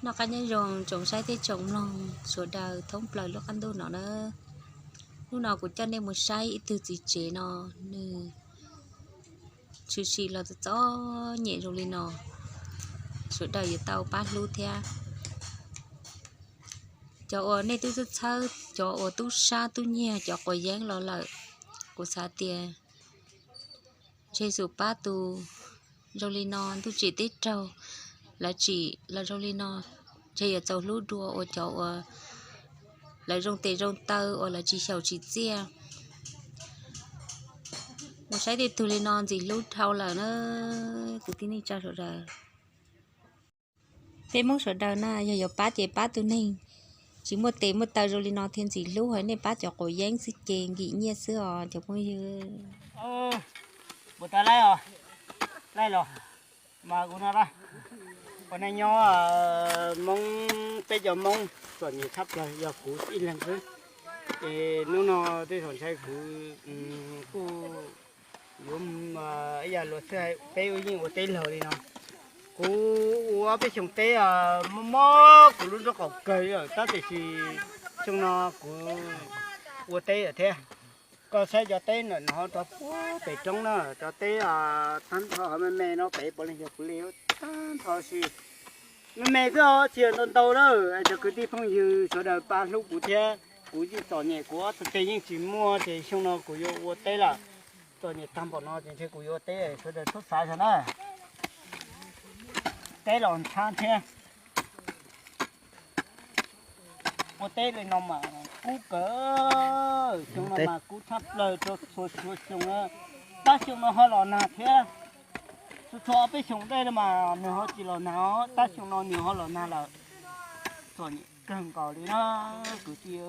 Noj qab nyob zoo tsoom saib thiab tsoom mloog sawv daws thoob plaws lub qab ntuj no na. Hnub no kuv coj nej mus saib ib tug txiv tsev no, nws tshwm sim los txom txom nyem zoo li no, sawv daws yuav tau pab hlub thiab. Cov uas nej twb txhawb txhawb, cov uas tub sab tub nyiag, cov quav yeeb los lawm, kuv xav tias Tswv Yexus pab tus zoo li no, ntuj tsim teb raug lawv tsim los zoo li no, ntshe yuav txaus hlub dua uas cov uas lawv zoo tes zoo taw uas lawv tsis xyaum tsis txiaj. Mus saib tej tug li no ntxim hlub dhau lawm na, kwv tij neej tsa sawv daws. Peb Hmoob sawv daws na yog yuav pab ces pab tus neeg tsis muaj tes muaj taw zoo li no thiaj ntxim hlub, hos nej pab cov quav yeeb xwb ces nkim nyiaj xwb os cov phooj ywg. Ua neej nyob Hmoob, peb cov Hmoob txom nyem tshaj plaws yog kuv ib leeg xwb. Ces hnub no tej zaum ntshai kuv kuj yuav ib yam luag xwb, peb yeej ua teb laug li no. Kuv ua ob peb xyoos teb mob mob kuv lub nrob qaum kawg li lawm, tab tiam sis xyoo no kuv ua teb lawm thiab. Koj saib cov teb ntawm no rau puag pem roob na, cov teb tag nrho me me no pem puav leej yog kuv li tag nrho, sis me me xwb os, tsis yog ntau ntau na. Cov kwv tij phooj ywg sawv daws pab hlub kuv thiab, kuv yeej txom nyem, kuv ob tug teg yeej tsis muaj, ces xyoo no kuv yuav ua teb lawm. Txom nyem tag npaum no ces ntshe kuv yuav ua teb, sawv daws txhob xav xyov na. Teb los ntshab thiab. Ua teb li no mas kub kawg, xyoo no mas kub tshaj plaws rau txhua txhua xyoo. Tab xyoo no ho los nag thiab. Txhua txhua ob peb xyoos dej no mas nws ho tsis los nag, tab xyoo no nws ho los nag lawm. Txom nyem kawg nkaus li na kwv tij.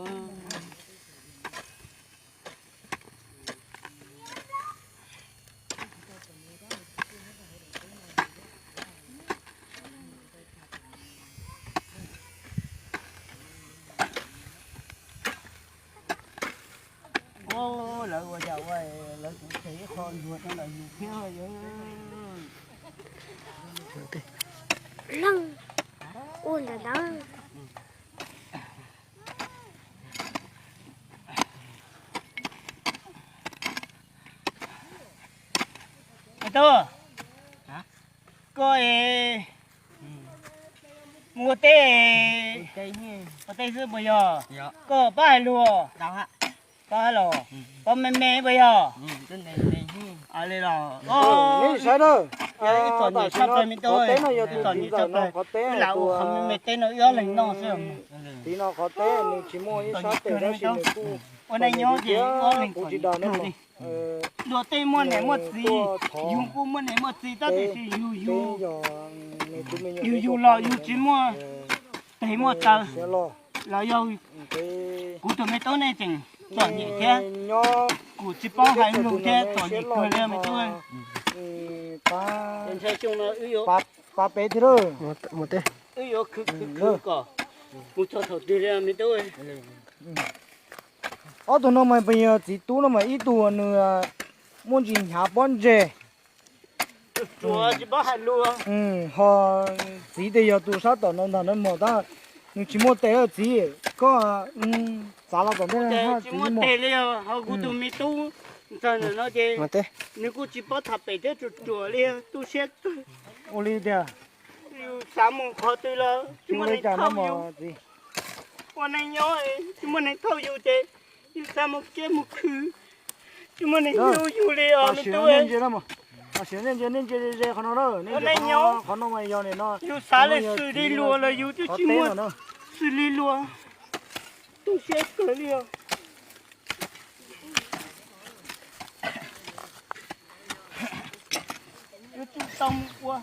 Lawv ua cas ua, lawv kuv tseg ib qho ntuag rau ntawm yus thiab. Leej ua ntawd ntawd. Tub, koj mus ua teb, ua teb xwb puas yog? Koj pab hais lus, pab los, pab me me puas yog? Li los, ib txom nyem tshaj plaws me tub, ib txom nyem tshaj plaws, wb lam ua qhov me me teb no wb ob leeg noj xwb. Txom nyem kawg li me tub. Ua neej nyob ces wb ob leeg txom nyem kawg li. Luag tej muaj niam muaj txiv, yus kuj muaj niam muaj txiv tab sis yus, yus, yus los yus tsis muaj tes muaj taw, los yog kuv tus me tub nej tseem txom nyem thiab, kuv tsis paub hais lus thiab txom nyem kawg li me tub. Pab peb thiab. Wb yuav khwv khwv khwv kom mus txog thaum twg li me tub. Ob tug no mas pes yog txiv tub no mas ib tug nws muaj ntsis hnyav pob ntseg, ho txiv tes yog tus sab tom no ntag na mog, tab nws tsis muaj tes. Txiv, koj txav los tom ntej, tsis muaj tes li. Ho kuv tus me tub ntxawg ntawm no ces nws kuj tsis paub tham pem thiab, ruam ruam li, tu siab kawg. Ua li tiag, yus xav mus qhov twg los tsis muaj neeg thauj yus. Ua neej nyob tsis muaj neeg thauj yus ces yus xav mus kiab mus khwv, tsis muaj neeg hlub yus li os me tub. Ua neej nyob, yus xav li xws li luag los yus twb tsis muaj xws li luag, tu siab kawg li os. Yuav tsum tau mus ua,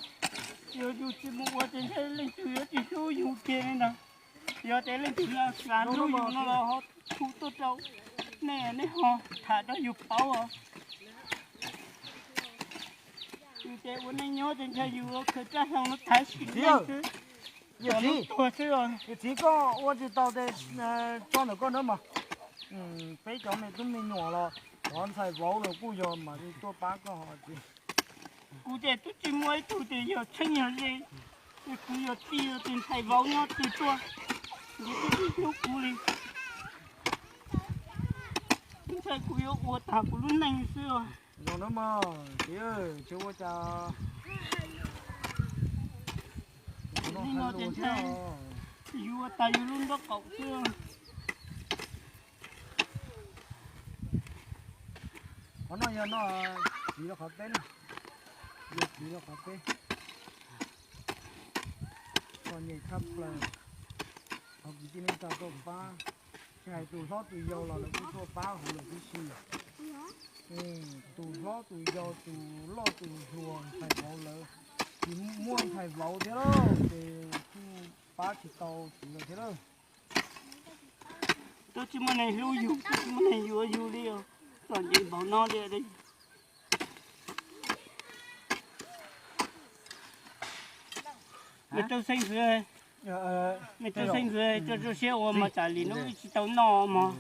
yog yus tsis mus ua ces ntshe leej twg yuav tsis hlub yus kiag li ntag. Yog tias leej twg xav hlub yus no los ho thu tuaj rau nej, nej ho tham rau yus paub os. Yus ces ua neej nyob ces ntshe yus khaws rab hlau no thaiv sim neej xwb, cov lub tuag xwb os. Yawm txiv, koj ua tsis tau ces tso ntawm koj na mog. Peb cov me tub me nyuam los cov ntxhais vauv los kuj yog mas tuaj pab koj ho txiv. Kuv ces twb tsis muaj ib tug tias yog txheeb yog ze, Kuv yog tij, yog tus ntxhais vauv nyob twg tuaj, nws twb tsis hlub kuv li. Ntshai kuv yuav ua tag kuv lub neej xwb os. Zoo na mog, tsis ua cas. Li no ces ntshai yus ua tag yus lub nraub qaum xwb. Qhov no yog no, txiv rau qhov peb na, yog txiv rau qhov peb. Txom nyem tshaj plaws, qhov kwv tij neej tsa tuaj pab, tsis hais tus hlob tus yau los lawv kuj tuaj pab hauv lawm tib si. Tus hlob tus yau, tus loj tus hluas, ntxhais vauv lawv, tsis muaj ntxhais vauv thiab lauj, ces kuj pab tsis tau txiv lawv thiab lauj. Twb tsis muaj neeg hlub yus, twb tsis muaj neeg yuav yus li os. Txom nyem npaum no li. Mej tub xeeb ntxwv, mej tub xeeb ntxwv, tso tso siab ua mog, tsam li no wb tsis tau noj mog.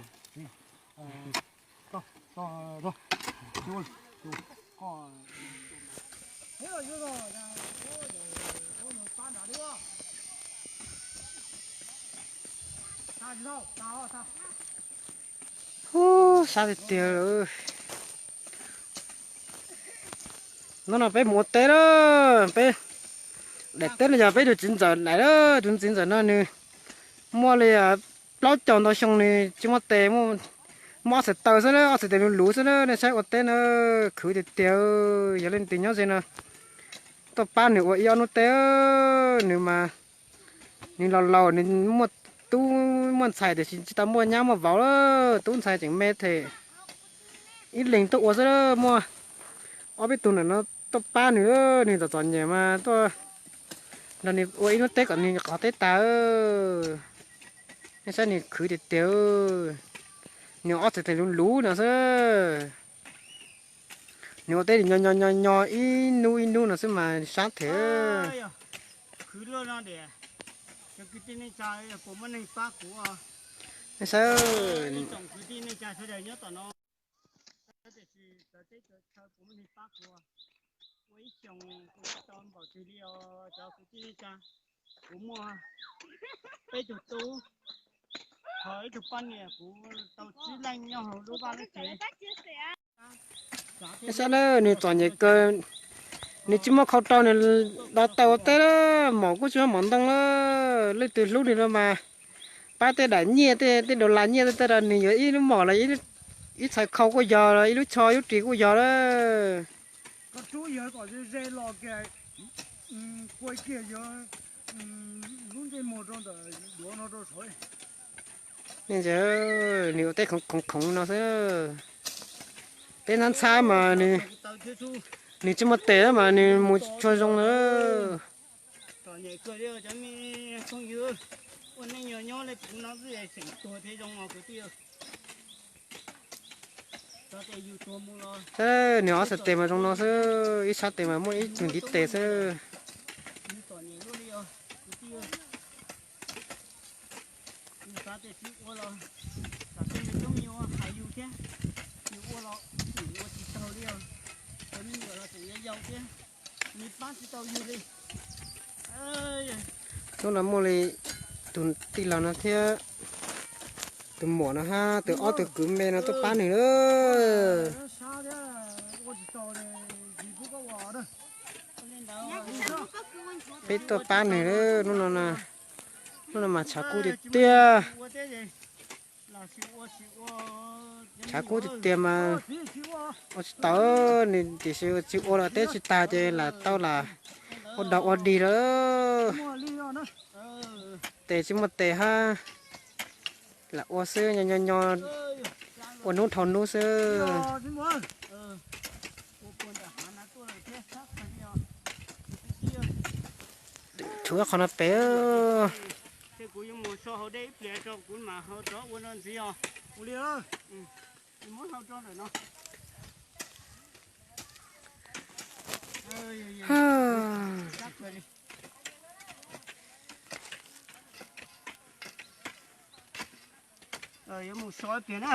Ub, sab tiag tiag. Hnub no peb mus ua teb lawm, peb daim teb no yog peb tus txiv ntxawm daim lawm, tus txiv ntxawm no nws muaj li plaub caug ntau xyoo nws tsis muaj tes, muaj ob txhais taw xwb, ob txhais tes luv luv xwb na, nej saib ua teb na, khwv tiag tiag. Yog leej twg nyob ze no tuaj pab nws ua ib ob hnub teb, nws mas nws laus laus nws muaj tub muaj ntxhais tiam sis tsis tau muaj nyab muaj vauv, tub ntxhais tseem me them. Ib leeg tuaj ua xwb, muaj ob peb tug ntawm no tuaj pab nws, nws txom txom nyem mas tuaj nrog nws ua ib hnub teb kom nws qhov teb tas. Nej saib nws khwv tiag tiag, nws ob txhais tes luv luv no xwb. Nws ua teb nws nyo nyo nyo nyo ib hnub ib hnub no xwb mas sab them. Khwv luaj no diam, cov kwv tij neej tsa puas muaj neeg pab kuv? Nej saib, ib tsoom kwv tij neej tsa sawv daws nyob tom no, tiam sis cov teb cov chaw puas muaj neeg pab kuv? Ua ib xyoos kuv tsis tau npaum twg li os cov kwv tij neej tsa. Kuv muaj peb tug tub, ho ib tug poj niam, kuv tau tsib leej nyob hauv lub vaj lub tsev. Nej saib na, nws txom nyem kawg, nws tsis muaj khau rau nws do taw ua teb lawm, mom kuj tsis muaj mom ntoo lawm. Leej twg hlub nws no mas pab tej daim nyiaj, tej tej dollar nyiaj tej rau nws, yuav ib lub mom los ib txhais khau kuj yog, ib lub tsho ib lub ris kuj yog lawm. Nws ua teb khoov khoov khoov no xwb. Teb ntxhab ntxhab mas nws tsis muaj tes mas nws mus tsis tshua zoo na. Nws ob txhais tes mas zoo no xwb, ib sab tes mas muaj ib tug ntiv tes xwb. Nws xav tias tsis ua los, xav tias nws coob, nws ua hais yus thiab, nws ua los nws ua tsis tau li os. Cov me nyuam los tseem yau yau thiab, nws pab tsis tau yus li. Hnub no muaj li tus tij laug no thiab tus muam no hab tus ob tug kwv me no tuaj pab nws lawm. Peb tuaj pab nws lawm hnub no, hnub no mas tshav kub tiag tiag. Tshav kub tiag tiag mas ua tsis tau, nws tiam sis tsis ua los teb tsis tag ces lam tau lam ua dog ua dig lawm. Tes tsis muaj tes hab, lam ua xwb, nyo nyo nyo, ua hnub dhau hnub xwb. Tshuav qhov no pem. Yuav mus so ib pliag na.